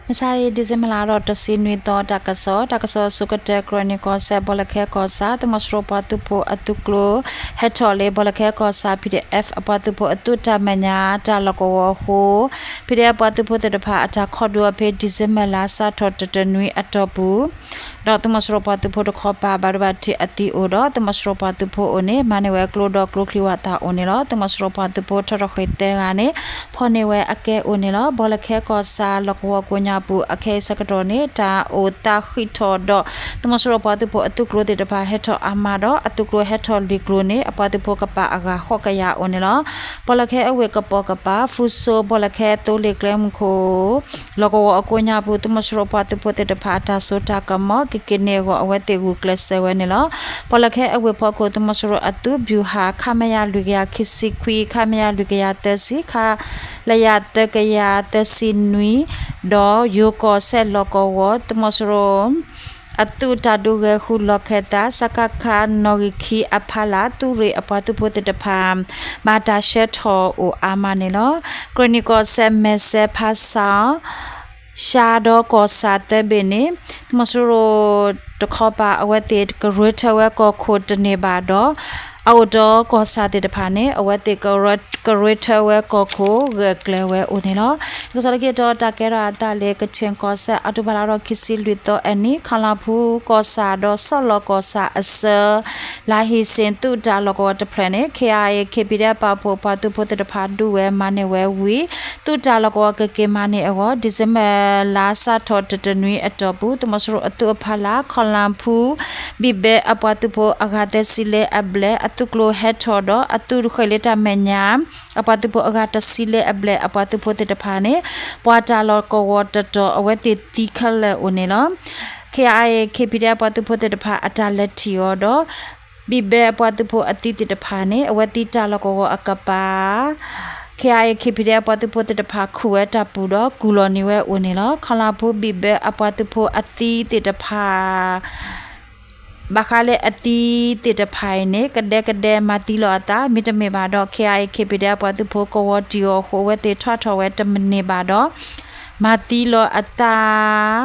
မုၢ်ဆါအံၤ December လါဒီးတဆံနွံသီ တၢ်ကစီၣ်, တၢ်ကစီၣ်အဆိကတၢၢ် ကရၢနံၣ်ကီၢ်စဲၣ် ဘီလၢခဲကီၢ်ဆၣ် သုးမီၤစိရိၤပှၤသုးဖိအသုးကျိၤ ဟဲထီၣ်လၢ ဘီလၢခဲကီၢ်ဆၣ် PDF အပှၤသုးဖိအသုးတၢ်မဲာ်ညါ တၢ်လီၢ်ကဝီၤအဃိ PDF ပှၤသုးဖိသ့ၣ်တဖၣ်အတၢ်ခိးဒုးအီၤဖဲ December လါစးထီၣ်တတနွံအတီၢ်ပူၤ ဒီးသုးမီၤစိရိၤပှၤသုးဖိတခီပၤ ဘၣ်ဒိဘၣ်ထံးအသံအိၣ်ဒီး သုးမီၤစိရိၤပှၤသုးဖိအိၣ်န့ၣ် မၤန့ၢ်ဝဲကျိဒီးကျိချံဝၣ်သၣ်အိၣ်န့ၣ်လီၤ. သုးမီၤစိရိၤပှၤသုးဖိထီထီၣ်ဃ့ၢ်သၢဂၤန့ၣ် ဖီၣ်န့ၢ်ဝဲအကဲအိၣ်န့ၣ်လီၤ. ဘီလၢခဲကီၢ်ဆၣ်လီၢ်ကဝီၤကိးညါပူၤ အခဲအံၤဆၢကတီၢ်န့ၣ် တၢ်အိၣ်သးဃံးထီၣ်ဒီး သုးမီၤစိရိၤပှၤသုးဖိအသုးကျိၤသ့ၣ်တဖၣ်ဟဲထီၣ်အါမးဒီး အသုးကျိၤဟဲထီၣ်လွံၢ်ကျိၤန့ၣ် အပှၤသုးဖိကပာ်အဂၤဃိးကယၤအိၣ်န့ၣ်လီၤ. ဘီလၢခဲအဝ့ၢ်ကပိာ်ကပၤ ဖရူစိ ဘီလၢခဲသိလ့ၣ်ကျဲမုၢ်ခိၣ် လီၢ်ကဝီၤအကိးညါပူၤ သုးမီၤစိရိၤပှၤသုးဖိသ့ၣ်တဖၣ် တၢ်စိတၢ်ကမီၤ ကက့ၤန့ၢ်အဂီၢ် အဝဲသ့ၣ်ဂုာ်ကျဲးစၢးဝဲန့ၣ်လီၤ. ဘီလၢခဲအဝ့ၢ်ဖီခိၣ် သုးမီၤစိရိၤအသုး ဗျူဟာ ခမရ လွံၢ်ကယၤခံဆံခွံ ခမရ လွံၢ်ကယၤသၢဆံ ခလရ သၢကယၤသၢဆံနွံ ဒီးယိၤကီၢ်စဲၣ်လီၢ်ကဝီၤ သုးမီၤစိရိၤ အသုးတၢ်ဒုးဂဲၤဃုာ်လီၢ်ခၢၣ်သး စကခ နီၣ်ဂံၢ်ခံအဖီလာ် သုးရ့ၣ်အပှၤသုးဖိသ့ၣ်တဖၣ် ဘၣ်တၢ်ဆှၢထီၣ်အိၣ်အါမးန့ၣ်လီၤ. ကရၢနံၣ်ကီၢ်စဲၣ် မဲၢ်စဲး ဖါဆၣ် ရှါဒီးကီၢ်ဆၣ်သၢဘ့ၣ်န့ၣ် သုးမီၤစိရိၤတခီပၤ အဝဲသ့ၣ်ကရၢထၢဝဲကီၢ်ခိၣ်တန့ၢ်ဘၣ်ဒီး အအိၣ်ဒီးကီၢ်ဆၣ်သ့ၣ်တဖၣ်န့ၣ် အဝဲသ့ၣ်ကရၢထၢဝဲကီၢ်ခိၣ်ဂၢၢ်ကျၢၤဝဲအိၣ်န့ၣ်လီၤ. တၢ်ကစီၣ်လၢခံတီၤ တၢ်ကဲထီၣ်အသးလၢ ကခၠ့ၣ်ကီၢ်စဲၣ် အီးကထိဘၢၣ်လါဒီးခံဆံလွံၢ်သီအနံၤ ခီလီၤဖူကီၢ်ဆၣ်ဒီးစီၣ်လီၤကီၢ်ဆၣ်အဆၢ လါဟံၣ်စ့ၣ်သုးတၢ်လီၢ်ကဝီၤတဖျၢၣ်န့ၣ် ခ့ၣ်အါအ့ၣ် ခ့ၣ်ဖံးဒဲး ပာ်ဖှိၣ်ပှၤသုးဖိသ့ၣ်တဖၣ်ဒုးဝဲမၤန့ၢ်ဝဲဝံၤ သုးတၢ်လီၢ်ကဝီၤကက့ၤမၤန့ၢ်အဂီၢ် December လါစးထီၣ်တတနွံအတီၢ်ပူၤ သုးမီၤစိရိၤအသုးအဖီလာ် ခီလီၤဖူ ဘံၣ်ဘဲအပှၤသုးဖိအဂၤသၢဆံလၢအဘျဲၣ် အသုးကျိၤဟဲထီၣ်ဒီး အသုးဃ့ၢ်လၢတၢ်မဲာ်ညါ အပှၤသုးဖိအဂၤတဆံလၢအဘျဲၣ် အပှၤသုးဖိသ့ၣ်တဖၣ်န့ၣ် ပှၤတၢ်လီၢ်ကဝီၤတတီၤ အဝဲသ့ၣ်သံခဲလၢာ်အိၣ်န့ၣ်လီၤ. ခ့ၣ်အါအ့ၣ် ခ့ၣ်ဖံးဒဲး အပှၤသုးဖိသ့ၣ်တဖၣ်အတၢ်လဲၤထံၣ်အီၤဒီး ဘံၣ်ဘဲအပှၤသုးဖိအသံသ့ၣ်တဖၣ်န့ၣ် အဝဲသံတၢ်လီၢ်ကဝီၤအကပၤ ခ့ၣ်အါအ့ၣ် ခ့ၣ်ဖံးဒဲး အပှၤသုးဖိသ့ၣ်တဖၣ်ခူၣ်ဝဲတၢ်ပူၤဒီး ကူၣ်လီၤန့ၢ်ဝဲအိၣ်န့ၣ်လီၤ. ခီလီၤဖူ ဘံၣ်ဘဲအပှၤသုးဖိအသံသ့ၣ်တဖၣ် ဘၣ်ဃးလၢအသံသ့ၣ်တဖၣ်အံၤန့ၣ် ကဒဲကဒဲမၤသံလီၤအသး မ့တမ့ၢ်ဘၣ်ဒီး ခ့ၣ်အါအ့ၣ် ခ့ၣ်ဖံးဒဲး အပှၤသုးဖိကဝီၤတံၢ်အီၤအဃိ အဝဲသ့ၣ်ထွဲထီၣ်ဝဲတန့ၢ်ဘၣ်ဒီး မၤသံလီၤအသး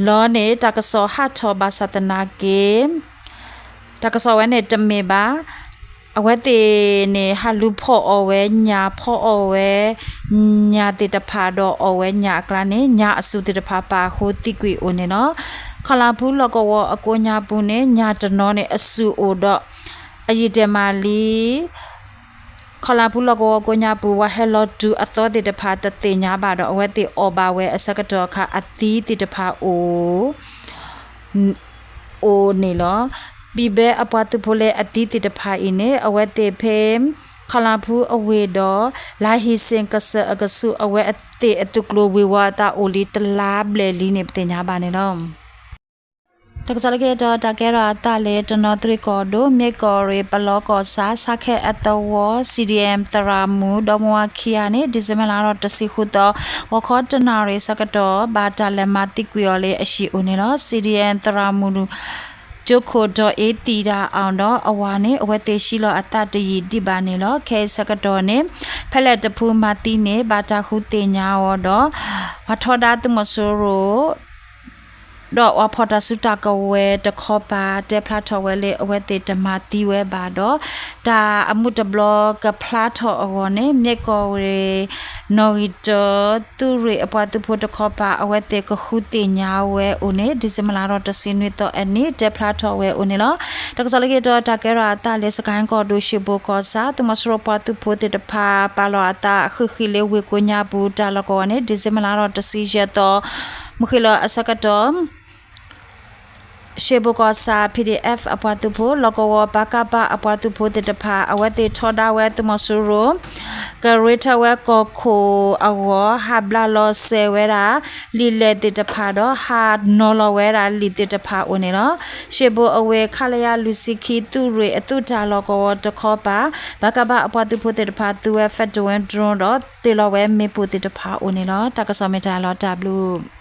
လီၤန့ၣ် တၢ်ကစီၣ်ဟးထီၣ်ဘၣ်ဆၣ်သနာ်က့ တၢ်ကစီၣ်ဝဲန့ၣ်တမ့ၢ်ဘၣ်. အဝဲသ့ၣ်န့ၣ် ဟးလူၤဖီၣ်အီၣ်ဝဲညၣ် ဖီၣ်အီၣ်ဝဲ ညၣ်သ့ၣ်တဖၣ်ဒီးအီၣ်ဝဲညၣ်အကျါန့ၣ် ညၣ်အစုၣ်သ့ၣ်တဖၣ်ပာ်အဃိသံကွံာ်အိၣ်န့ၣ်လီၤ. ခီလီၤဖူလီၢ်ကဝီၤအကိးညါပူၤန့ၣ် ညၣ်တနီၤန့ၣ်အစုၣ်အိၣ်ဒီး အယံာ်တဲာ်မးလံ ခီလီၤဖူလီၢ်ကဝီၤကိးညါပူၤ ပှၤဟဲလီၤတုၤအသီသ့ၣ်တဖၣ် တသ့ၣ်ညါဘၣ်ဒီး အဝဲသ့ၣ်အီၣ်ဘၣ်ဝဲအဆၢကတီၢ်အခါ အသံသ့ၣ်တဖၣ်အိၣ် အိၣ်န့ၣ်လီၤ. ဘံၣ်ဘဲအပှၤသုးဖိလၢအသံသ့ၣ်တဖၣ်အံၤန့ၣ် အဝဲသ့ၣ်ဖဲ ခီလီၤဖူအဝ့ၢ်ဒီး လါဟံၣ်စ့ၣ်ကစၢၢ်အကဆူး အဝဲသ့ၣ်အသုးကျိၤဝ့ၤဝီၤအသးအိၣ်လံ တလါဘျဲၣ်လံန့ၣ် ပသ့ၣ်ညါဘၣ်န့ၣ်လီၤ. တၢ်ကစီၣ်လၢခံတီၤ တၢ်ကဲထီၣ်အသးလၢ တနီသရံၣ်ကီၢ်ဒိၣ် မ့ၢ်ကီၢ်ရ့ၣ် ပလီကီၢ်ဆၣ် ဆါခဲအသဝီ CDM သရၣ်မုၣ် ဒီမါဝၤခံဂၤန့ၣ် December လါဒီးတဆံဃုသီ ဂီၤခီတနၣ်ရံၣ်ဆၢကတီၢ် ဘၣ်တၢ်လဲၤမၤသံကွံာ်အီၤလၢအဟံၣ်အိၣ်န့ၣ်လီၤ. CDM သရၣ်မုၣ် ကၠိခိၣ်ဒီးအ့သံၣ်တၢ်အီၤဒီးအဝၤန့ၣ် အဝဲသ့ၣ်ဟံးလီၤအသးတယံာ်ဒံးဘၣ်န့ၣ်လီၤ. ခဲအံၤဆၢကတီၢ်န့ၣ် ဖဲလဲၣ်တဖုမၤသံန့ၣ် ဘၣ်တၢ်ဃုသ့ၣ်ညါအီၤဒီး ပှၤထီဒါသုးမီၤစိရိၤ ဒီးပှၤဖီၣ်တၢ်စုတၢ်ကဝဲၤတခီပၤ တဲဖျါထီၣ်ဝဲလၢအဝဲသ့ၣ်တမၤသံဝဲဘၣ်ဒီး တၢ်အမူးတဘျီကဖျါထီၣ်အဂီၢ်န့ၣ် မ့ၢ်ကီၢ်ရ့ၣ် နီၣ်ဂံၢ်တၢ သုးရ့ၣ်အပှၤသုးဖိတခီပၤ အဝဲသ့ၣ်ကဃုသ့ၣ်ညါဝဲအိၣ်န့ၣ် December လါဒီးတဆံနွံသီအနံၤ တဲဖျါထီၣ်ဝဲအိၣ်န့ၣ်လီၤ. တၢ်ကစီၣ်လၢခံတီၤ တၢ်ကဲထီၣ်အသးလၢ စကဲၣ်ကီၢ်ဒိၣ် ရွှေဘိုကီၢ်ဆၣ် သုးမီၤစိရိၤပှၤသုးဖိသ့ၣ်တဖၣ် ပာ်လီၤအသးဃံးဃံးလၢဝ့ၢ်ကိးညါပူၤ တၢ်လီၢ်ကဝီၤန့ၣ် December လါဒီးတဆံယဲၢ်သီ မုၢ်ဃ့ၢ်လီၤအဆၢကတီၢ် ရွှေဘိုကီၢ်ဆၣ် PDF အပှၤသုးဖိ လီၢ်ကဝီၤ ပကဖ အပှၤသုးဖိသ့ၣ်တဖၣ် အဝဲသ့ၣ်ထီဒါဝဲသုးမီၤစိရိၤ ကရၢထၢဝဲကီၢ်ခိၣ်အဂီၢ် ဟးဘျးလီၤစဲၤဝဲဒၣ် လံာ်လဲၢ်သ့ၣ်တဖၣ်ဒီး ဟးနီၤလီၤဝဲဒၣ်လံာ်သ့ၣ်တဖၣ်အိၣ်န့ၣ်လီၤ. ရွှေဘိုအဝ့ၢ် ခလရ လွံၢ်ဆံခံ သုးရ့ၣ်အသုးတၢ်လီၢ်ကဝီၤတခီပၤ ပကဖအပှၤသုးဖိသ့ၣ်တဖၣ် သူဝဲ Federal Drone ဒီး သ့ၣ်လီၤဝဲမ့ၣ်ပိၢ်သ့ၣ်တဖၣ်အိၣ်န့ၣ်လီၤ. တၢ်ကစီၣ်မ့ၢ်တၢ်လီၤတၢ်ဘျုး